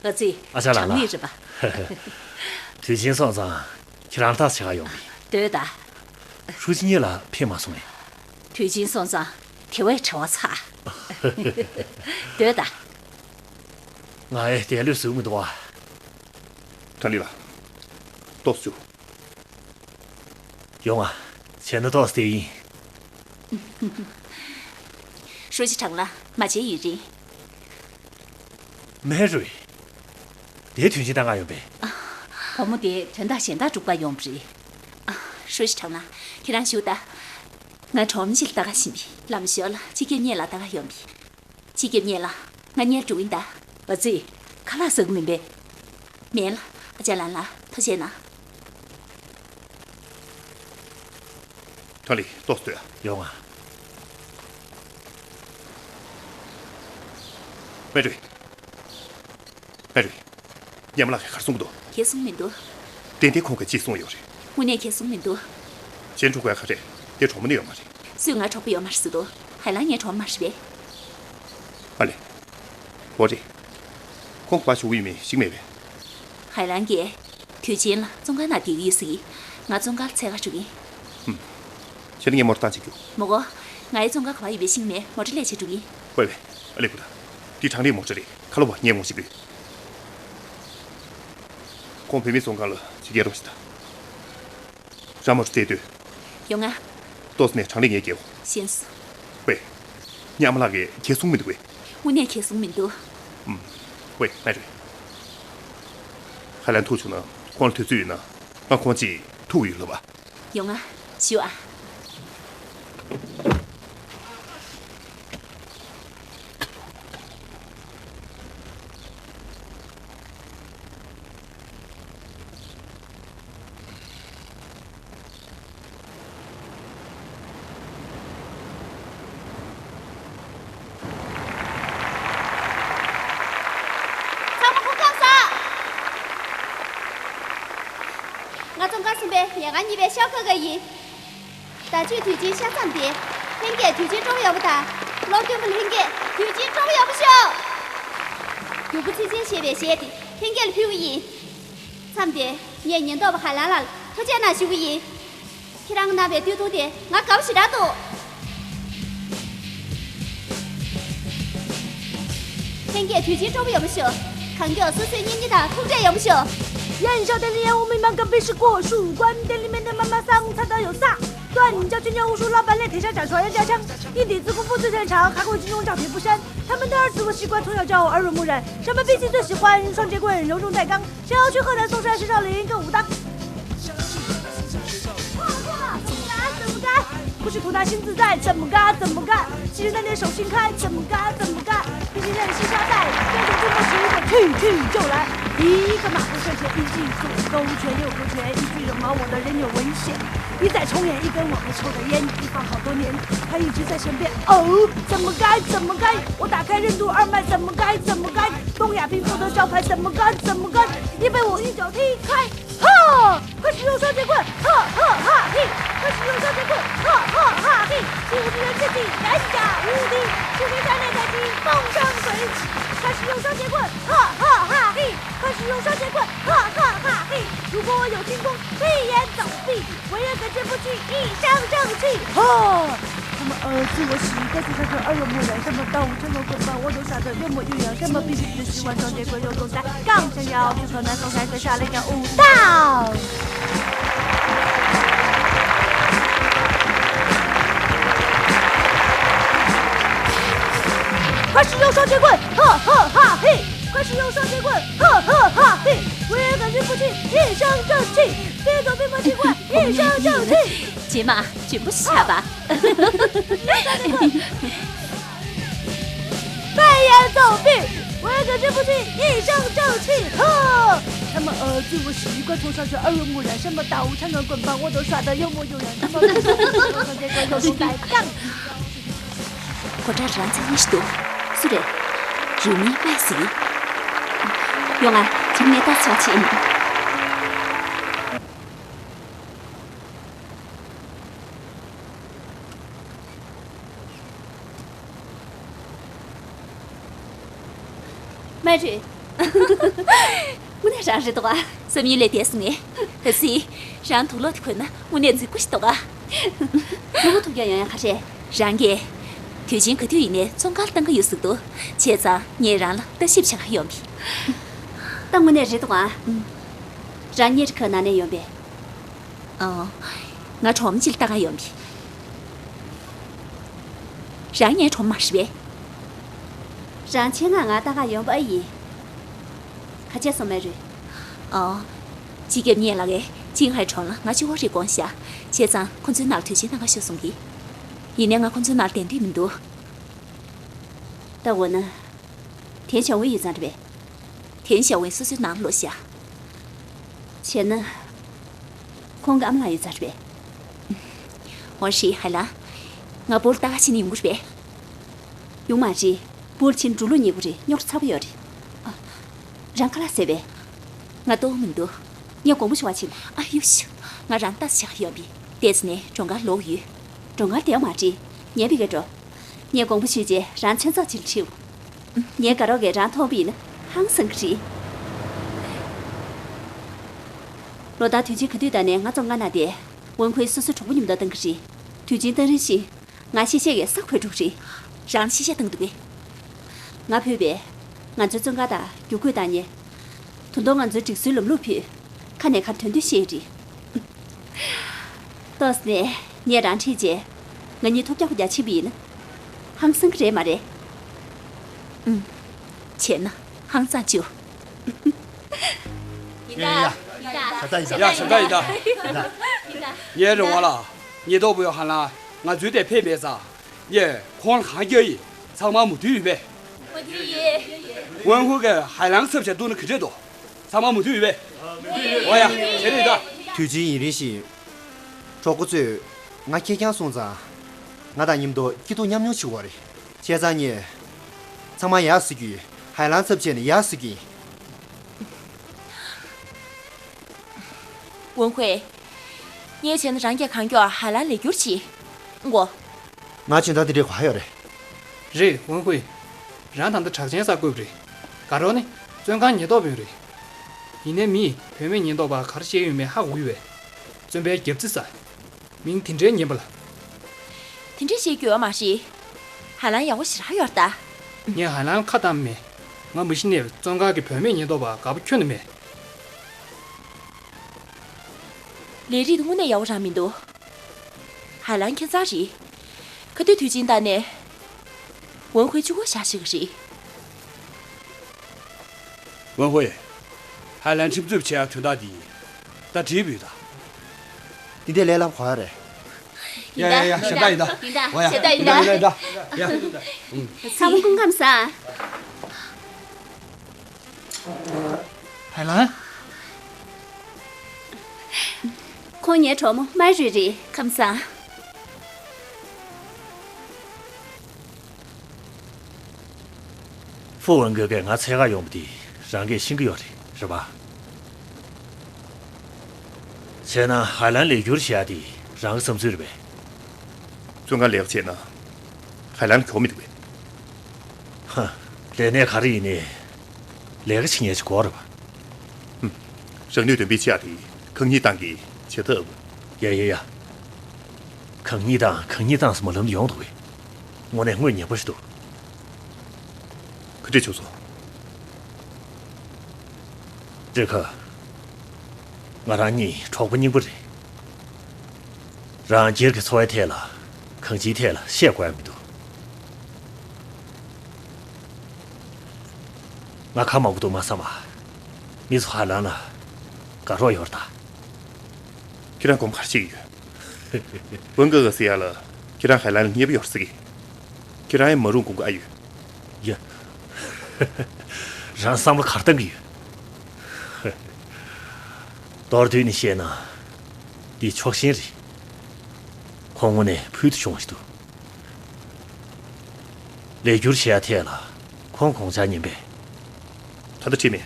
ཨ་ཙི། ཨ་ཅག་ལགས་ལགས། དྲང་ནི་རེད་པ། དུས་ཆེན་སོང་ཙང་ཁྱེད་རང་ལ་ཏོག་ཙམ་ཆེ་ག་ཡོང་གི། སྡོད་ད། ཧྲུའུ་ཅི་ཉེ་ལ་ཕེབས་མ་སོང་ངས། དུས་ཆེན་སོང་ཙང་དེ་བས་བྲེལ་བ་ཚ། སྡོད་ད། ང་ཨེ་དེ་ལོས་བཟོད་མི་འདུག་ཨ། ཐོན་ལི་ལ། ཏོག་ཙམ་བཞུགས། ཡོང་ཨ། བྱས་ན་ཏོག་ཙམ་བསྡད་ཡིན། ཧྲུའུ་ཅི་ཁྲང་ལ་མ་བྱས་ཡུན་རིང་། མེ་རུའི། དེའི་དོན་ཆེན་ད་ག་ཡོང་པས། བུ་མོ་དེ་དོན་དག་གཞན་དག་སྒྲུབ་ག་ཡོང་བ་རེད། ཧྲུའུ་ཅི་ཁྲང་ལ། ཁྱེད་རང་བཞུགས་ད། ང་གྲོགས་མོ་ཅིག་ལ་ལྟ་ག་ཕྱིན་པས། ལམ་ཞོར་ལ་སྤྱི་ཁྱབ་མཆོག་ལ་ལྟ་ག་ཡོང་བས། སྤྱི་ཁྱབ་མཆོག་ལ་ང་གཉེར་འགྲོ་གིན་ད། ཨ་ཙི། ཁ་ལག་ཟ་གི་མིན་པས། མེད་ལ། ཨ་ཅག་ལགས་ལ་ཐུགས་རྗེ་གནང་། ཐོན་ལི་ཏོག་ཙམ་སྡོད་ཨ། ཡོང་ཨ། མེ་རུའི། མེ་རུའི། ཉམས་ལགས་ཀྱིས་ག་རེ་གསུང་གི་འདུག་ཁྱེད་གསུང་མི་འདུག་དེ་འདྲའི་ཁོང་གིས་ཅི་གསུང་ཡོད་རེད། དངོས་གནས་ཁྱེད་གསུང་མི་འདུག་གཞན་ཕྲུ་གུ་ག་རེ་དེ་གྲོགས་མོ་ནི་ཡོད་མ་རེད། སུས་ང་གྲོགས་པོ་ཡོད་མ་རེད་ཟེར་འདུག་ཧའེ་ལན་ངའི་གྲོགས་མོ་མ་རེད་པས། ཨ་ལེ། འོ་རེད། ཁོང་ག་པར་བཞུགས་ཡོད་མེད་ཤེས་མེད་པས། ཧའེ་ལན་གྱིས་དུས་ཆེན་ལ་བཙོན་ཁང་ནང་བསྡད་ཀྱི་ཡོད་ཟེར་གྱིས། ང་བཙོན་ཁང་ལ་འཚོལ་ག་འགྲོ་གི་ཡིན། ཧུམ། བྱས་ན་ངས་མོ་ཊ་བཏང་ཅིག་རྒྱུགས། མི་དགོས། ང་ཡི་བཙོན་ཁང་ག་པར་ཡོད་པའི་ཤེས་མེད། མོ་ཊ་སླེབས་བྱས་འགྲོ་གི་ཡིན། ཝེ་ཝེ། ཨ་ལེ་པུ་ཏ། འདི་ཁྲང་ལིའི་མོ་ཊ་རེད། ཁ་ལོ་བ་ངས་ངོ་ཤེས་གི། ཁོང་བུད་མེད་བཙོན་ཁང་ལ་ཅིག་སྐྱེལ་རོགས་བྱེད་དང་། རང་མོ་ཊ་རྩེད་དུས། ཡོང་ང་། ཏོག་ཙམ་ནས་ཁྲང་ལིའི་ངས་སྐྱེལ། ཤེས་སོང་། ཝེ། ཉམས་ལགས་ཀྱིས་ཁྱེད་གསུང་མི་འདུག་ཝེ། དངོས་གནས་ཁྱེད་གསུང་མི་འདུག་ཨུམ། ཝེ། མེ་རུའི། ཧའེ་ལན་ཐུག་བྱུང་ན་ཁོང་ལ་དུས་ཚོད་ཡོད་ན་ང་ཁོང་གཅིག་ཐུག་གི་ཡོད་ལབ་པ། ཡོང་ང་། བཞུགས་ཨ། ཚང་མ་སྐུ་ཁམས་བཟང་། ང་བཙོན་ཁང་གསུམ་པའི་ཉལ་ཁང་གཉིས་པའི་ཤའོ་ཁ་ཁ་ཡིན། ཟླ་མཆོད་དུས་ཆེན་ཤར་མཚམས་དེ། ལྷན་རྒྱས་དུས་ཆེན་སྤྲོ་པོ་ཡག་པོ་དང་། སློབ་སྟོན་པ་ལྷན་རྒྱས་དུས་ཆེན་སྤྲོ་པོ་ཡག་པོ་ཤོག་མགྱོགས་པོ་ཚིག་ཆེན་ཞེས་པའི་གཞས་དེ་ལྷན་རྒྱས་ལ་ཕུལ་གྱི་ཡིན། མཚམས་དེར་ངས་ཉེན་རྟོག་པ་ཧའེ་ལན་ལགས་ལ་ཐུགས་རྗེ་གནང་ཞུ་གི་ཡིན། ཁྱེད་རང་གནང་བའི་སྟོད་ཐུང་དེ་ང་དགའ་པོ་ཞེ་དྲག་འདུག་ལྷན་རྒྱས་དུས་ཆེན་སྤྲོ་པོ་ཡག་པོ་ཤོག་གང་མགྱོགས་སོ་སོའི་གཉེན་ཉེ་དང་ཐུག་འཕྲད་ཡག་པོ་ཤོག 元宵节里面我们跟比试过，数关店里面的妈妈桑菜都有啥？断脚去尿无数老板来天上长传人家乡，一底子功夫最擅长，还会金钟罩铁布衫。他们的儿子我习惯从小叫我耳濡目染，什么比赛最喜欢双截棍、柔中带刚，想要去河南嵩山学少林跟武当。 不是图他新自在，怎么干怎么干？其实那点手心开，怎么干怎么干？必须让你心沙袋，跟着这么熟的去去就来。一个马不剩前一记走勾拳又勾拳，一句惹毛我的人有危险。一再重演一根我不抽的烟，一放好多年，他一直在身边。哦，怎么该怎么该？我打开任督二脉，怎么该怎么该？东亚病夫的招牌，怎么该怎么该？你被我一脚踢开。 哈！快使用双截棍！哈哈哈嘿！快使用双截棍！哈哈哈嘿！第五十人自己胆大无敌，是谁在那台机风生水起？快使用双截棍！哈哈哈嘿！快使用双截棍！哈哈哈嘿！如果我有轻功，飞檐走壁，我也可接不起一身正气。哈！ 他们儿子我喜，该次他说耳濡目染，什么刀枪和棍棒我都耍得有模有样，什么必须只喜欢双截棍、柔中带，刚想要去河南嵩山学少林跟武当。快使用双截棍，哈哈哈嘿！快使用双截棍，哈哈哈嘿！我也感觉不起一身正气，边走边摸奇怪，一身正气。 姐嘛，全部下吧。扮演走壁，我也可是不去一身正气。哼！他们儿子我习惯从小就耳濡目染，什么刀枪和棍棒我都耍得有模有样，什么双截棍、柔中带，刚。 སྒོ་འགྲམ་རང་ཚ་ཡིན་ཞིག་འདུག་སུ་རེད། རུས་མིང་དཔེ་ཟིག་ཡོང་ང་། ཁྱིམ་ནས་ལྟ་ཆོག་ཕྱིན། མ་རེད། དངོས་གནས་རང་རེད་འདུག་ག་བསམ་ཡུལ་ལས་འདས་སོང་ངས། ཨ་ཙི། རང་དུག་ལོག་དེ་གོན་ན་དངོས་གནས་འཛིན་དགོས་ཤིག་འདུག་ག་སློང་མོ་ཐུག་ཀྱང་ཡོང་ཡ་ག་རེད། རང་གིས། དུས་ཆེན་ག་དུས་ཡིན་ནའི་བཙོན་ཁང་ལ་བཏང་གི་ཡོད་ཟེར་འདུག་བྱས་ཙང་ངས་རང་ལ་ལྟ་ཞིབ་བྱེད་ག་ཡོང་བས། ད་དངོས་གནས་རེད་འདུག་ག་ཨུམ། རང་གཉེར་ཁ་ནང་ནས་ཡོང་བས། ཨོ། ང་གྲོགས་མོ་གཅིག་ལ་ལྟ་ག་ཡོང་བས། རང་ངའི་གྲོགས་མོ་མ་རེད་པས། རང་ཆེད་མངགས་ང་ལྟ་ག་ཡོང་བ་ཨེ་ཡིན། ག་བྱས་སོང་མ་རེད། ཨོ། སྤྱི་ཁྱབ་ངའི་ལགས་ཀྱིས་ཅིང་ཧའེ་གྲོང་ལ་ང་གཅིག་པོ་རེ་དགོངས་ཤག་བྱས་ཙང་ཁོ་ཚོའི་ནང་ལ་དུས་ཆེན་གནང་ག་ཤོག་གསུང་གི་ཡིན་ནའི་ང་ཁོ་ཚོའི་ནང་ལ་བསྡད་འདོད་མི་འདུག་ད་འོ་ན། དེ་བྱ་བའི་ཡིག་ཚང་རེད་པས། དེ་བྱ་བའི་སོ་སོའི་ནང་ལོགས་ཤག་བྱས་ན། ཁོང་གི་ཨ་མ་ལགས་ཡོད་ཚར་བས། འོ་ཧྲི་ཧའེ་ལན། ང་བུ་ལ་ལྟ་ག་ཕྱིན་ན་ཡོང་གི་རེད་པས། ཡོང་མ་རེད། བུ་ལ་ཕྱིན་འགྲོ་ལུགས་ཉེ་པོ་རེད། རྙོག་དྲ་ཚ་པོ་ཡོད་རེད། ཨ། རང་ཁ་ལག་ཟས་པས། ང་ལྟོགས་མི་འདུག་ངས་དགོང་པོ་ཞོགས་པ་ཕྱིན། ཨ་ཡོ་ཤི། ང་རང་ལྟ་ས་ཆགས་ཡོད་པས། ལྟས་ནས་གྲོང་ཁར་ལོག་ཡོད། གྲོང་ཁར་བསྡད་མ་རེད། ཉལ་བའི་ག་འགྲོ། ངས་དགོངས་པ་ཞུས་རྗེས་རང་མཚན་ཚོགས་ཅིག་ལ་ཁྲིད། ངའི་དགའ་རོགས་ཀྱིས་རང་མཐོང་བ་ཡིན་ན་ཧང་སང་གི་རེད། ལོ་ལྟར་དུས་ཆེན་ག་དུས་ད་ནས་ང་བཙོན་ཁང་ནང་བསྡད། ཝུན་ཧུའེ་སོ་སོའི་གྲོགས་པོ་མཉམ་དུ་བཏང་གི་རེད། དུས་ཆེན་བཏང་རིང་ཞིག་ང་ཤེས་བཤད་ཀྱིས་ས་འཁོལ་འགྲོ་གི་རེད། རང་ཤེས་བཤད་བཏང་འདུག་གས། ང་བོས་པས། ང་ཚོའི་བཙོན་ཁང་དང་རྒྱུག་ཁུག་བཏང་ཉེ། ད་དུང་ང་ཚོའི་སྒྲིག་སྲོལ་ལམ་ལུགས་ཕུད། ཁ་ནས་ཁ་དོན་དུ་བཤད་རེད། ཏོག་ཙམ་ནས་ངས་རང་ཁྲིད་རྗེས། ང་གཉིས་ཐོབ་རྒྱག་པོ་རྒྱག་ཕྱིན་པ་ཡིན་ན། ཧང་སང་གི་རེད་མ་རེད། ཨུམ། བྱས་ན་ཧང་སང་བྱུང་། ཡིན་ད། ཡ་ཡ་ཡ། ཡིན་ད། ཞབས་བཏགས་ཡིན་ད། ཡ་ཞབས་བཏགས་ཡིན་ད། ཡིན་ད། ཡིན་ད། ངའི་རེ་བ་ལ། ཉེན་རྟོག་པུའི་ཧ་ལམ་ང་ཚོའི་དེ་ཕེབས་མེད་ཙང་། ངས་ཁོང་ལ་གང་རྒྱག་ཡིན། ཚང་མ་མུ་མཐུད་ཡོད་པས། མུ་མཐུད་ཡིན། ཝུན་ཧུའེ་གིས་ཧའེ་ལན་ཚབ་བྱས་འདུག་ན་ག་འདྲས་འདུག་ཚང་མ་མུ་མཐུད་ཡོད་པས། འོ་ཡ། བྱས་རེད་ད། དུས་ཆེན་ཡིན་རིང་ཞིག་གྲོགས་པོ་ཚོས་ང་ཁེར་རྐྱང་སོང་ཙང་། ང་དང་མཉམ་དུ་སྐྱིད་སྡུག་མཉམ་མྱོང་བྱེད་དགོས་རེད། བྱས་ཙང་ངས་ཚང་མ་ཡར་བཟོ་རྒྱུ་ཡིན། ཧའེ་ལན་ཚབ་བྱས་ནས་ཡར་བཟོ་རྒྱུ་ཡིན། ཝུན་ཧུའེ། ངས་བྱས་ན་རང་གིས་གང་མགྱོགས་ཧའེ་ལན་ལས་སྒྱུར་བྱེད། ཨང་གོ། ང་བྱེད་སྟངས་དེ་འདྲའི་གོ་ཡ་ཡོད་རེད། རེད། ཝུན་ཧུའེ། རང་ད་ལྟ་གྲགས་ཅན་གསར་འགོད་པ་རེད། དགའ་རོགས་ནི་བཙོན་ཁང་ཉེན་རྟོག་པ་རེད། ཡིན་ནའི་མིས་བུད་མེད་ཉེན་རྟོག་པ་ག་རེ་བཤད་ཡོད་མེད་ཧ་གོ་གི་ཡོད་པས། བཙོན་པའི་རྒྱབ་རྩི་ཟ། མིང་དེ་འདྲའི་ངན་པ་ལ། དེ་འདྲ་བཤད་རྒྱུ་ཡོད་མ་རེད། ཧའེ་ལན་ཡག་པོ་ཞེ་དྲག་ཡོད་རེད་ད། ངས་ཧའེ་ལན་ལ་ཁ་བཏང་མེད། ང་མ་གཞི་ནས་བཙོན་ཁང་གི་བུད་མེད་ཉེན་རྟོག་པ་དགའ་པོ་ཁྱོན་ནས་མེད། ལས་རིགས་དངོས་གནས་ཡག་པོ་རང་མི་འདུག་ཧའེ་ལན་ཁྱད་མཚར་རེད། ག་དུས་དུས་ཆེན་ལྟར་ནས། ཝུན་ཧུའེ་གཅིག་པོ་བཞག་ཤེས་ཀྱི་རེད། ཝུན་ཧུའེ། ཧའེ་ལན་ཁྲིམས་རྩོད་བྱེད་ཡག་དོན་དག་འདི་ཡིན། ད་འགྲིག་པ་ཡོད་ད། འདི་འདྲའི་ལས་སླ་པོ་ག་རེ་རེད། ཡ་ཡ་ཡ། ཞབས་བཏགས་ཡིན་ད། ཡིན་ད། འོ་ཡ། ཞབས་བཏགས་ཡིན་ད། ཡིན་ད། ཡ། ཚང་མ་སྐུ་ཁམས་བཟང་། ཧའེ་ལན། ཁོང་ངའི་གྲོགས་མོ་མ་རུས་རེད། ཁམས་བཟང་། ཧྥུ་ཝུན་གོ་གིས་ང་འཚོལ་ག་ཡོང་བ་དེ་རང་གིས་ཤེས་ཀྱི་ཡོད་རེད། རེད་པ། བྱས་ན་ཧའེ་ལན་ལས་སྒྱུར་བྱེད་ཡ་དེ་རང་གི་བསམ་ཚུལ་རེད་པས། བཙོན་ཁང་ལས་ཀ་བྱས་ན་ཧའེ་ལན་གྱོང་མི་འདུག་པས། ཧ། ལས་གནས་ག་རེ་ཡིན་ནའི་ལས་ཀ་བྱེད་མཁན་ཞིག་དགོས་རེད་པ། ཧུམ། རང་ནུས་འདོན་སྤེལ་བྱེད་ཡ་དེ་ཁང་གཉིས་ཏང་གིས་བྱེད་ཐབས། ཡ་ཡ་ཡ། ཁང་གཉིས་ཏང་ཁང་གཉིས་ཏང་ཟེར་མ་ལབ་ན་ཡོང་འདུག་པས། དངོས་གནས་དངོས་གནས་ཉེས་པོ་ཞིག་འདུག་ག་འདྲས་བྱུང་སོང་། རེ་ཁ། ང་རང་གཉིས་གྲོགས་པོ་རྙིང་པ་རེད། རང་སྒེར་གྱི་འཚོ་བའི་ཐད་ལ། གང་ཅིའི་ཐད་ལ་བཤད་དགོས་ཡ་མི་འདུག་ང་ཁ་མང་པོ་འདུག་མ་བསམ་པ། མི་ཚོ་ཧ་ལམ་ལ་དགའ་རོགས་ཡོད་རེད་ད། ཁྱེད་རང་དགོངས་པ་ག་རེ་བཞེས་ཀྱི་ཡོད། ཝུན་ཀེ་ཟེར་ཡ་ལ་ཁྱེད་རང་ཧའེ་ལན་ལ་མཉེས་པོ་ཡོད་རེད་ཟེར་གི། ཁྱེད་རང་ཡང་མ་རུང་དགོངས་ཀྱི་ཨ་ཡོད། ཡ། རང་བསམ་བློ་ག་རེ་བཏང་གི་ཡོད། མདོར་བསྡུས་ནས་བཤད་ན། འདི་ཕྱོགས་ཞེན་རེད། ཁོང་དངོས་གནས་ཕུལ་དུ་བྱུང་བ་ཞིག་འདུག་ལས་སྒྱུར་བྱེད་ཡ་ཐད་ལ་ཁོང་དགོངས་འཆར་ཉན་པས། ད་ལྟ་ཁྲིད་མེད།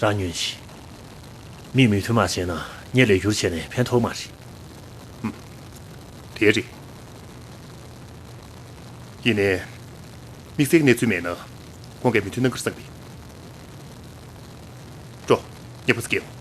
རང་ཉོན་ཞིག་མིས་མོས་མཐུན་མ་བྱས་ན་ངས་ལས་སྒྱུར་བྱས་ནས་ཕན་ཐོགས་མ་རེད། ཧུམ། དེ་རེད། ཡིན་ནའི། དམིགས་བསལ་གྱི་གནས་ཚུལ་མེད་ན། ཁོང་གིས་མོས་མཐུན་གནང་གི་རེད་བསམ་གི། འགྲོ། ངས་ཕོ་ས་སྐྱེལ།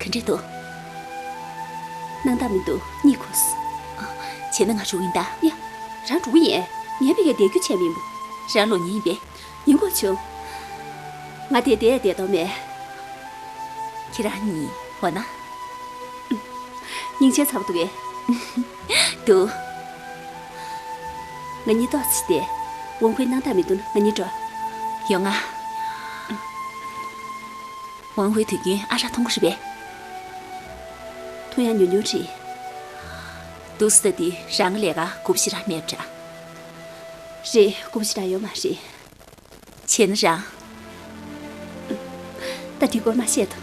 ག་འདྲས་འདུག་སྣང་དག་མི་འདུག་གཉིད་ཁུག་སོང་། བྱས་ན་ང་འགྲོ་གི་ཡིན་ད། ཡ། རང་འགྲོ་གི་ཡིན། ངས་ཕ་གིར་བསྡད་རྒྱུ་བྱས་མིན་པ། རང་ལོག་མཁན་ཡིན་པས། ཉིན་གུང་བྱུང་། ང་དེ་བསྡད་བསྡད་དོ་མེད། ཁྱེད་རང་གཉིས་འོ་ན། སྙིང་རྗེ་ཚ་པོ་འདུག་གས། འདུག་ང་གཉིས་ཏོག་ཙམ་བསྡད། ཝང་ཧུའེ་སྣང་དག་མི་འདུག་ན་ང་གཉིས་འགྲོ། ཡོང་ང་། ཝང་ཧུའེ་དུས་རྒྱུན་ཨ་ཧྲག་མཐོང་གི་རེད་པས། མཐོང་ཡ་ཉུང་ཉུང་རེད། འདུག་སེ་ལྟ་དུས་རང་གི་ལས་ཀ་དགོས་པ་ཞེ་དྲག་མེད་པ་འདྲ། རེད། དགོས་པ་ཞེ་དྲག་ཡོད་མ་རེད། བྱས་ན་རང་། ད་དེ་སྐོར་མ་བཤད་དོ།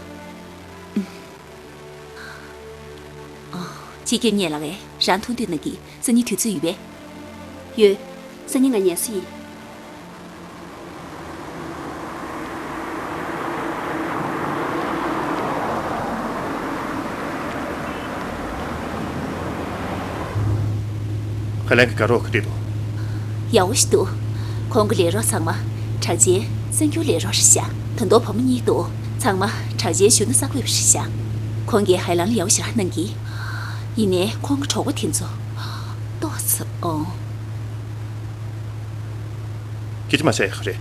སྤྱི་ཁྱབ་ཉེ་ལགས་རང་མཐོང་འདོད་གནང་གི། སང་ཉིན་དུས་ཚོད་ཡོད་པས། ཡོད། སང་ཉིན་ང་ངལ་གསོ་ཡིན། ཧའེ་ལན་གྱི་དགའ་རོགས་ག་འདྲས་འདུག་ཡག་པོ་ཞིག་འདུག་ཁོང་གི་ལས་རོགས་ཚང་མ་གྲགས་ཅན་གསར་འགྱུར་ལས་རོགས་རེད་ཤག་ད་དུང་བུ་མོ་གཉིས་འདུག་ཚང་མ་གྲགས་ཅན་གཞོན་ནུ་གསར་འགོད་པ་རེད་ཤག་ཁོང་གིས་ཧའེ་ལན་ལ་ཡག་པོ་ཞེ་དྲག་གནང་གི། ཡིན་ནའི་ཁོང་གི་གྲོགས་པོ་དེ་ཚོ་ཏོག་ཙམ་འོང་། སྐད་ཆ་མ་བཤད་ཡག་རེད།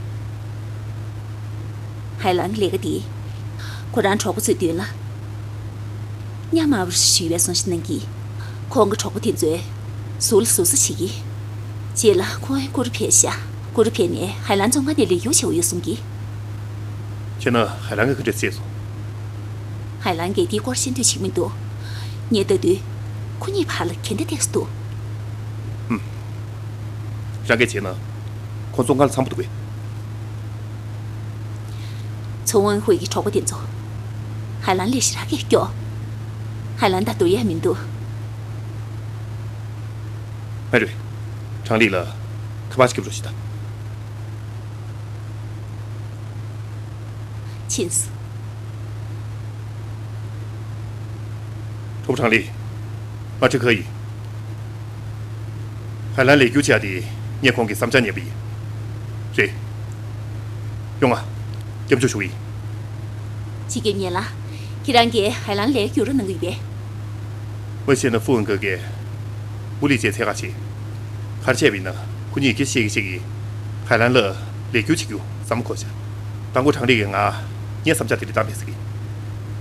ཧའེ་ལན་གྱི་ལས་ཀ་འདི། ཁོ་རང་གྲོགས་པོ་ཚོའི་མདུན་ལ། གཉའ་མ་བར་ཞུས་པའི་བཟོ་ཞིག་གནང་གི། ཁོང་གི་གྲོགས་པོ་དེ་ཚོས་ཟུར་ལ་ཟུར་ཟ་བྱེད་ཀྱི། རྗེས་ལ་ཁོང་ཀུ་རུ་ཕེབས་ཤག་ཀུ་རུ་ཕེབས་ནས་ཧའེ་ལན་བཙོན་ཁང་ནས་ལས་སྒྱུར་བྱེད་དགོས་ཡོད་གསུང་གི། ཁྱེད་ན་ཧའེ་ལན་གྱིས་ག་འདྲས་བཤད་སོང་། ཧའེ་ལན་གྱིས་འདིའི་སྐོར་ཤེས་འདོད་བྱེད་མི་འདུག་ངས་ལྟ་དུས། ཁོ་གཉིས་བར་ལ་འགལ་ཟླ་ཏོག་ཙམ་འདུག་ཧུམ། རང་གིས་བྱས་ན། ཁོ་ཚོ་སྔར་ལ་འཚམ་པོ་འདུག་གས། ཚོ་ཝང་ཧུའེ་གི་གྲོགས་པོ་དེ་ཚོ། ཧའེ་ལན་ལས་ཞེ་དྲག་གིས་སྐྱོ། ཧའེ་ལན་ད་འདོར་ཡ་མི་འདུག་མ་རེད། ཁྲང་ལི་ལ་ཁ་པར་ཞིག་རྒྱོབ་རོགས་བྱེད་དང་། ཕྱིན་སོང་། གྲོགས་པོ་ཁྲང་ལི། ང་ཁྲི་ཁ་ཡིན། ཧའེ་ལན་ལས་སྒྱུར་བྱས་ཏེ་ངས་ཁོང་གི་བསམ་འཆར་ཉན་པ་ཡིན། རེད། ཡོང་ང་། སྐྱབས་འཇུག་ཞུ་གི་ཡིན། སྤྱི་ཁྱབ་ཉེ་ལགས། ཁྱེད་རང་གིས་ཧའེ་ལན་ལས་སྒྱུར་རོགས་གནང་གི་ཡོད་པས། ཝེ་ཤེ་ན་ཧྥུ་ཝུན་གེ་གིས་ཧུའུ་ལི་ཅེ་འཚོལ་ག་ཕྱིན། ག་རེ་བྱས་པ་ཡིན་ན་ཁོ་གཉིས་ཀྱིས་ཤེས་ཀྱི་ཤེས་ཀྱི། ཧའེ་ལན་ལ་ལས་སྒྱུར་བྱེད་རྒྱུ་བསམ་བློ་འཁོར་བཞག་དང་པོ་ཁྲང་ལི་གིས་ང་ངའི་བསམ་འཆར་དེ་འདྲ་བཏང་མེད་ཟེར་གི།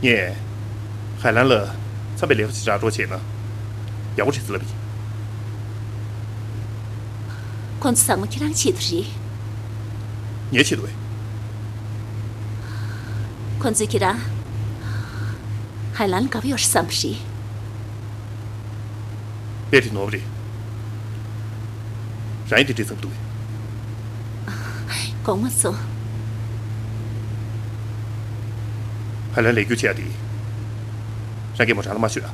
ངས་ཧའེ་ལན་ལ་འཚམས་པའི་ལས་ཀ་ཞིག་རག་རོགས་བྱས་ན་ཡག་པོ་རེད་ཟེར་ལབ་ཡིན། ཁོང་ཚོ་ཚང་མ་ཁྱེད་རང་ཆེད་དུ་རེད། ངའི་ཆེད་དུ་ཨེ། ཁོང་ཚོས་ཁྱེད་རང་ཧའེ་ལན་ལ་དགའ་པོ་ཡོད་རེད་བསམ་པ་རེད། དཔེ་དེ་ནོར་བ་རེད། རང་ཡིན་དེ་འདྲའི་བསམ་གྱི་འདུག་གས། དགོངས་མ་ཚོམས། ཧའེ་ལན་ལས་སྒྱུར་བྱེད་ཡ་དེ། རང་གིས་མོ་རང་ལ་མ་ཤོད་ཨ།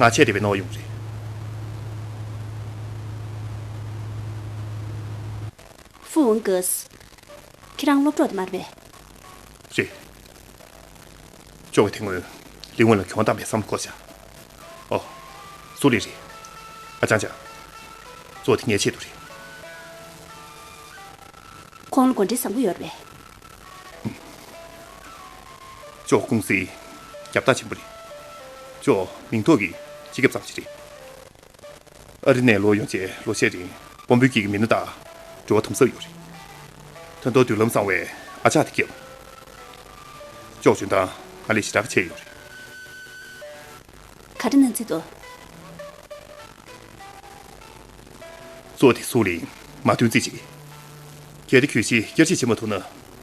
ང་ཆེད་དེ་བས་ནོར་བ་ཡོང་གི་རེད། ཧྥུ་ཝུན་གེ། ཁྱེད་རང་སློབ་གྲོགས་དེ་མ་རེད་པས། རེད། ཅོག་གི་དེ་སྔོན་ལི་ཝུན་ལ་གྱོང་བཏང་བའི་བསམ་བློ་འཁོར་བཞག་ཨོ། སུ་ལི་རེད། ཨ་ཅང་ཅང་། གཙོ་བོ་དེ་ངའི་ཆེད་དུ་རེད། ཁོང་ལ་གོ་འདྲི་བཟང་པོ་ཡོད་རེད། ཅོག་ཀུང་སིའི་རྒྱབ་རྟགས་ཆེན་པོ་རེད། ཅོག་མིང་ཐོག་གི་སྤྱི་ཁྱབ་ཙམ་ཞིག་རེད། ཨ་རི་ནས་ལོག་ཡོང་རྗེས་ལོ་ཤས་རིང་དབང་པོའི་དཀྱིལ་གྱི་མི་སྣ་དང་འབྲེལ་བ་དམ་ཟབ་ཡོད་རེད། ད་དུང་མདུན་ལམ་བཟང་བའི་ཨ་ཅག་དེ་སྐྱབས། ཅོག་འཇོན་ཐང་ང་ལས་ཞེ་དྲག་ཆེ་ཡོད་རེད། ག་རེ་གནང་རྩིས་འདུག་གཙོ་བོ་དེ་སུ་ལི་མ་འདོན་རྩིས་བྱེད་ཀྱི། གལ་ཏེ་གྱོད་གཞི་བསྐྱར་ཞིབ་བྱེད་མ་ཐུབ་ན་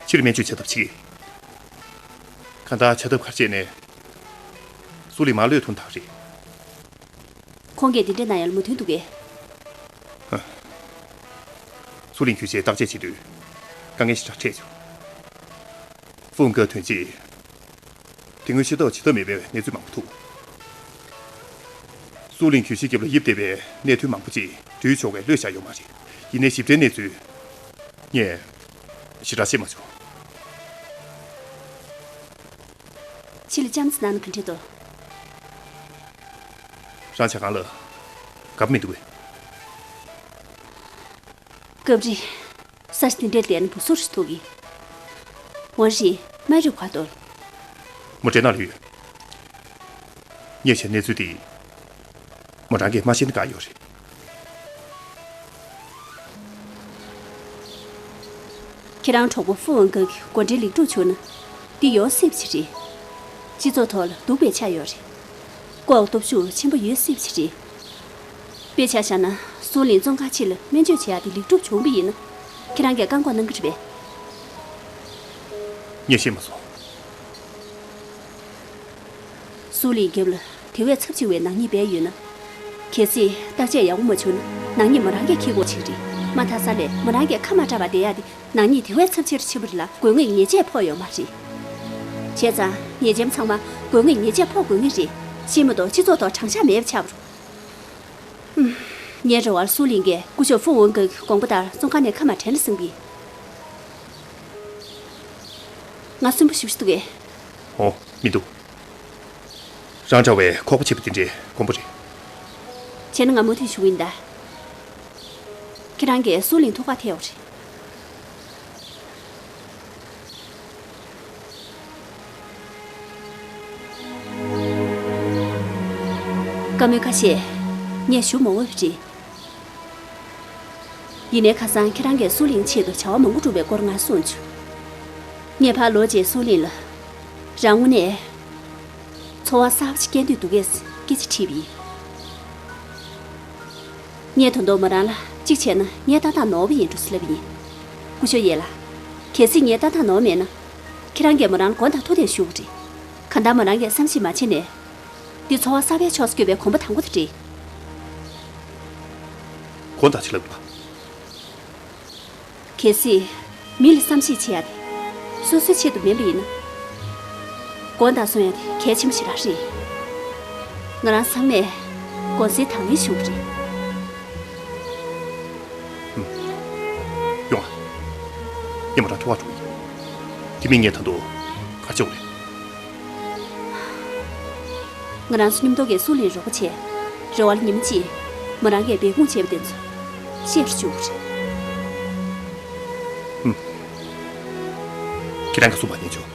ཕྱིར་སྨན་བཅོས་བྱ་ཐབས་བྱེད་ཀྱི། གང་ལྟར་བྱ་ཐབས་ག་རེ་བྱས་ནས། སུ་ལི་མ་བློས་ཐོངས་ཐག་རེད། ཁོང་གིས་འདི་འདྲ་གནང་ཡ་ལ་མོས་མཐུན་འདུག་གས། ཧ། སུའུ་ལིང་གྱོད་བྱས་བརྟག་དཔྱད་བྱེད་དུས། དཀའ་ངལ་ཞེ་དྲག་འཕྲད་བྱུང་། ཧྥུའུ་ཝུན་ཀའོ་ཐོན་རྗེས། དེ་སྔོན་ཤེས་རྟོགས་བྱེད་ཐབས་མེད་པའི་གནས་ཚུལ་མང་པོ་ཐུག་སུའུ་ལིང་གྱོད་གཞིའི་རྒྱབ་ལ་ཡིབ་བསྡད་པའི་གནད་དོན་མང་པོ་ཅིག་འགྲུལ་ཆོག་པའི་བློས་བཞག་ཡོད་མ་རེད། ཡིན་ནའི་ཞིབ་ཕྲའི་གནས་ཚུལ་ངས་ཞེ་དྲག་ཤེས་མ་བྱུང་། ཕྱི་ལ་ལྕམ་ཙི་ནང་ན་ག་འདྲ་འདུག་རང་ཇ་ཁང་ལ་ག་པར་མི་འདུག་གས། སྐབས་རེ། ས་ཆ་འདི་འདྲའི་ལ་བསྡད་ན་སྦུག་སུ་རུ་ཐུག་གི། འོ་རེད། མ་རུ་ག་འདུག་མོ་འདྲེ་ནང་ལ་ཡོད། ངས་བྱས་གནས་ཚུལ་དེ་མོ་རང་གིས་མ་ཤེས་ན་དགའ་ཡོད་རེད། ཁྱེད་རང་གྲོགས་པོ་ཧྥུ་ཝང་ཀའོ་གི་འགོ་འདྲེན་ལེགས་གྲུབ་བྱུང་ན། འདི་ཡོང་སྲིད་པ་ཞིག་རེད། སྤྱི་ཚོགས་ཐོག་ལ་སྡུག་པའི་ཆ་ཡོད་རེད། ལྐོག་སྟོབས་ཤུགས་ཆེན་པོ་ཡོད་སྲིད་པ་ཞིག་རེད། དཔེ་ཆ་བཞག་ན་སུའུ་ལིང་བཙོན་ཁང་ཕྱི་ལ་སྨན་བཅོས་བྱེད་ཡག་དེ་ལེགས་གྲུབ་བྱུང་བ་ཡིན་ན། ཁྱེད་རང་གིས་བཀག་འགོག་གནང་གི་རེད་པས། ངས་ཤེས་མ་སོང་། སུའུ་ལིང་རྒྱབ་ལ་དེ་བས་ཚབས་ཆེ་བའི་ནག་ཉེས་སྦས་ཡོད་ན། གལ་སྲིད་བརྟག་དཔྱད་ཡག་པོ་མ་བྱུང་ན་ནག་ཉེས་མོ་རང་གིས་འཁྱེར་དགོས་ཆེད་རེད། མ་མཐའ་ས་ལས་མོ་རང་གིས་ཁ་མ་གྲགས་པར་བསྡད་ཡག་དེ་ནག་ཉེས་དེ་བས་ཚབས་ཆེར་ཕྱིན་པ་རེད་ལ། དགོས་ངེས་ཉེས་ཆད་ཕོག་ཡོད་མ་རེད། བྱས་ཙང་ཉེས་ཅན་ཚང་མ་དགོས་ངེས་ཉེས་ཆད་ཕོག་དགོས་ངེས་རེད། ཤེས་མ་གཏོགས་སྤྱི་ཚོགས་ཐོག་དྲང་བཞག་མེད་པ་ཆགས་པ་རེད། ངའི་རེ་བར་སུའུ་ལིང་གིས་སྐུ་ཞབས་ཧྥུ་ཝུན་ཀའོ་གི་དགོངས་པ་ལྟར་བཙོན་ཁང་ནས་ཁ་མ་དྲན་ལ་ཟིན་པ་ཡིན། ང་སུན་པོ་ཞེ་པོ་ཞིག་འདུག་གས། ཨོ། མི་འདུག་རང་འདྲ་བའི་ཁོག་པ་ཆེ་བ་དེ་འདྲའི་དགོངས་པ་རེད། བྱས་ན་ང་མུ་མཐུད་ཞུ་གི་ཡིན་ད། ཁྱེད་རང་གིས་སུའུ་ལིང་ཐུག་པར་ཐལ་ཡོད་རེད། བཀའ་མོལ་ཁ་ཤས་ངས་ཞུ་མ་འོས་པ་རེད། ཡིན་ནའི་ཁ་སང་ཁྱེད་རང་གིས་སུའུ་ལིང་ཆེད་དུ་བྱ་བ་མང་པོ་བསྒྲུབས་པའི་སྐོར་ང་གསུངས་བྱུང་། ངས་ཕར་ལོག་རྗེས་སུའུ་ལིང་ལ། རང་དངོས་གནས་ཚོར་བ་གསར་པ་ཞིག་སྐྱེ་འདོད་འདུག་གས་སྐད་ཆ་དྲིས་པ་ཡིན། ངས་ད་དུང་མོ་རང་ལ་གཅིག་བྱས་ན་ངའི་ལྟ་སྟངས་ནོར་བ་ཡིན་འགྲོ་ཟེར་ལབ་པ་ཡིན། སྐུ་ཞབས་ཡེ་ལགས། གལ་སྲིད་ངའི་ལྟ་སྟངས་ནོར་མེད་ན། ཁྱེད་རང་གིས་མོ་རང་ལ་མགོ་བཏགས་ཐུག་འདོད་ཞུ་གི་རེད། གང་ལྟར་མོ་རང་གིས་བསམ་ཤེས་མ་བྱས་ནས། འདི་ཚོར་བ་གསར་པའི་ཕྱོགས་སུ་བསྐྱོད་པའི་གོམ་པ་དང་པོ་དེ་རེད། མགོ་བཏགས་ཅིག་ལབ་འདུག་ག་གལ་སྲིད་མི་ལ་བསམ་ཤེས་བྱེད་ཡ་དེ་སོ་སོའི་ཆེད་དུ་མིན་པ་ཡིན་ན། མགོ་བཏགས་གསུང་ཡ་དེ་གལ་ཆེན་པོ་ཞེ་དྲག་རེད། ང་རང་ཚང་མས་དགོངས་སེལ་དང་ལེན་ཞུ་གི་རེད། ཡོང་ཨ། ངས་མོ་རང་ཐུག་པར་འགྲོ་གི་ཡིན། དེ་མིན་ངས་ད་དུང་ག་རེ་བྱེད་དགོས་རེད། ང་རང་ཚོ་མཉམ་དུ་གི་སུའུ་ལིང་རོགས་པ་བྱས། རེ་བ་ལ་ཉིན་མ་གཅིག་མོ་རང་གིས་འབད་འབུངས་བྱས་པ་དེ་ཚོ་བཤད་རུ་བཅུག་གི་རེད། ཧུམ། ཁྱེད་རང་གིས་གསུངས་པ་ཉན་ཆོག་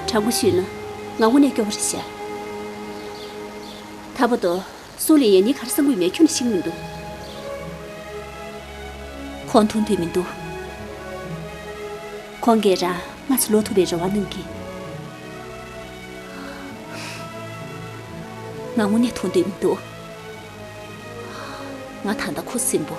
དྲང་པོ་ཞུས་ན་ང་དངོས་གནས་སྐྱོ་པོ་རེད་ཤག་ད་བར་དུ་སུའུ་ལིང་ཡང་སྙིང་ག་རེ་བསམ་གྱི་ཡོད་མེད་ཁྱོན་ནས་ཤེས་ཀྱི་མི་འདུག་ཁོང་མཐོང་འདོད་མི་འདུག་ཁོང་གིས་རང་ང་ཚོ་ལོག་ཐུབ་པའི་རེ་བ་གནང་གི། ང་དངོས་གནས་མཐོང་འདོད་མི་འདུག་ང་ད་ལྟ་ཁུ་སིམ་པོ།